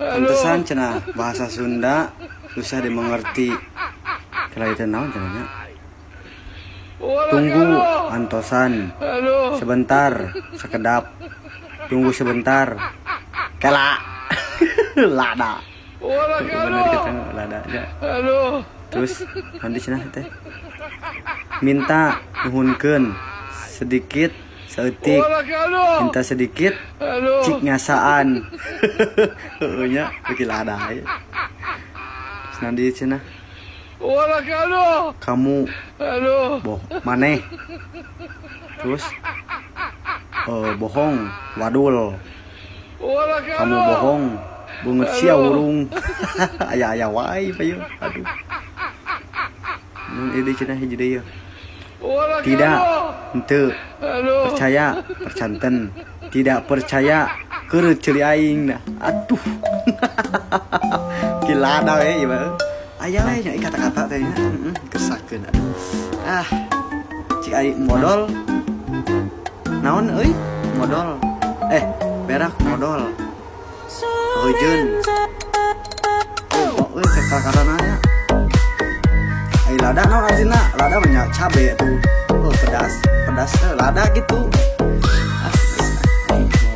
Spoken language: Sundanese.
Pantesan cenah bahasa Sunda susah dimengerti. Kela itu naon cenah nya? Tunggu antosan sebentar, sekedap. Tunggu sebentar. Kela. Lada. Bener kita lada aja. Terus nanti cenah teh minta nuhunkeun sedikit saeutik, minta sedikit cik ngasaan. Heueuh nya beuki lada aya. Terus nanti cenah kamu boh maneh. Terus bohong wadul. Kamu bohong beungeut sia wurung. Aya-aya wae payu. Aduh. Nun ieu cenah hiji deui. Tidak henteu percaya percanten, tidak percaya keureut ceuli aing nah. Aduh. Gila we ieu mah. Aya we nya kata-kata teh nya. Heeh, kersakeun aduh. Ah. Cik aing modol. Naon euy? Modol. Berak modol. Heujeun. Oh, euy kata-kata nanya. Ai lada naon artina? Lada mah nya cabe tuh. Oh, pedas. Pedas lada gitu. Ah, geus ah.